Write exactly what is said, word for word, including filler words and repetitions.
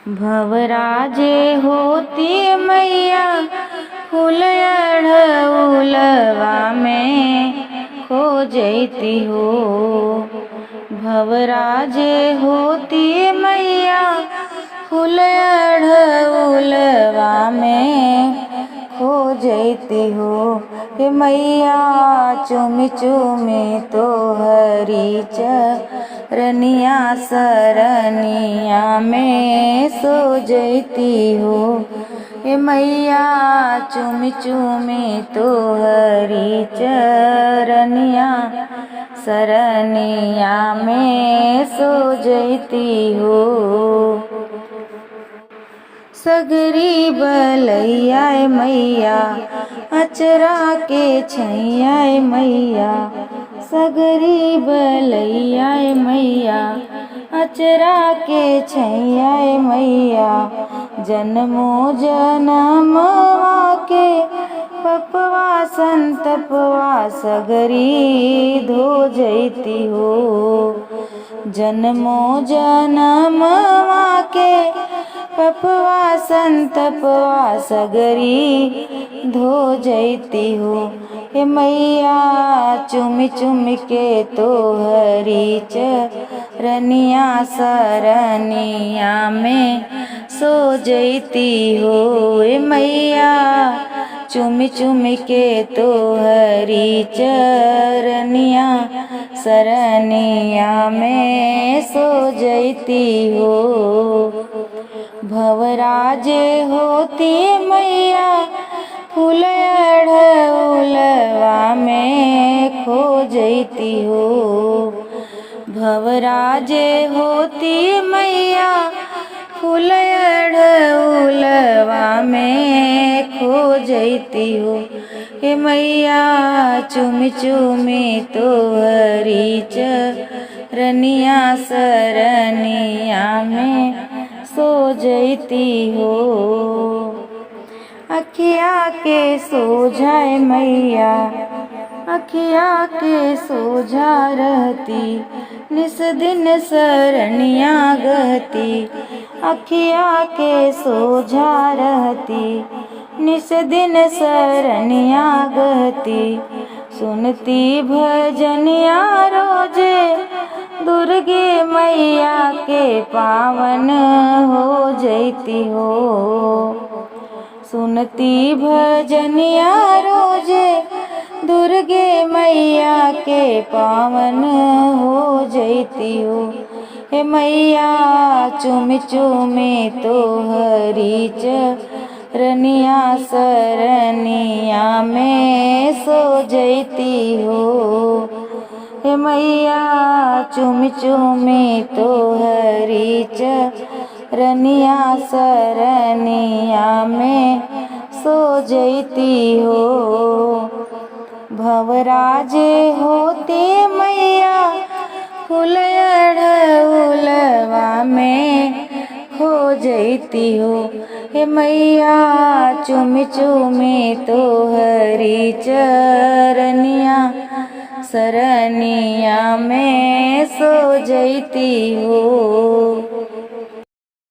भंवरा जे होती मैया, फूल अढ़उलवा में खो जइती हो। भंवरा जे होती मैया, फूल अढ़उलवा में खो जइती हो। हे मैया, चूमि चूमि तोहरी चरनिया, सरनिया में सो जइती हो। हे मैया, चूमि चूमि तोहरी चरनिया, सरनिया में सो जइती हो। सगरी बलैया ए मैया, अचरा के छैया ए मैया। सगरी बलैया ए मैया, अचरा के छैया ए मैया। जनमो जनमवा के पपवा संतपवा, सगरी धो जइती हो। जनमो जनमवा के पपवा संतपवा, सगरी धो जइती हो। हे मैया, चूमि चूमि के तोहरी चरनिया, सरनिया में सो जइती हो। हे मैया, चूमि चूमि के तोहरी चरनिया, सरनिया में सो जइती हो। भंवरा जे होती मैया, फूल अढ़उलवा में खो जइती हो। भंवरा जे होती मैया, फूल अढ़उलवा में खो जइती हो। हे मैया, चूमि चूमि तोहरी चरनिया, सरनिया में सो जइती हो। अखिया के सोझा ए मैया, अखिया के सोझा रहती, निस दिन सरनिया गहती। अखिया के सोझा रहती, निस दिन सरनिया गहती। सुनती भजनिया रोजे, दुर्गे मैया के पावन हो जइती हो। सुनती भजनिया रोजे, दुर्गे मैया के पावन हो जइती हो। हे मैया, चूमि चूमि तोहरी चरनिया, सरनिया में सो जइती हो। हे मैया, चूमि चूमि तोहरी चरनिया, सरनिया में सो जइती हो। भंवरा जे होती मैया, फूल अढ़उलवा में खो जइती हो। हे मैया, चूमि चूमि तोहरी चरनिया, सरनिया में सो जइती हो।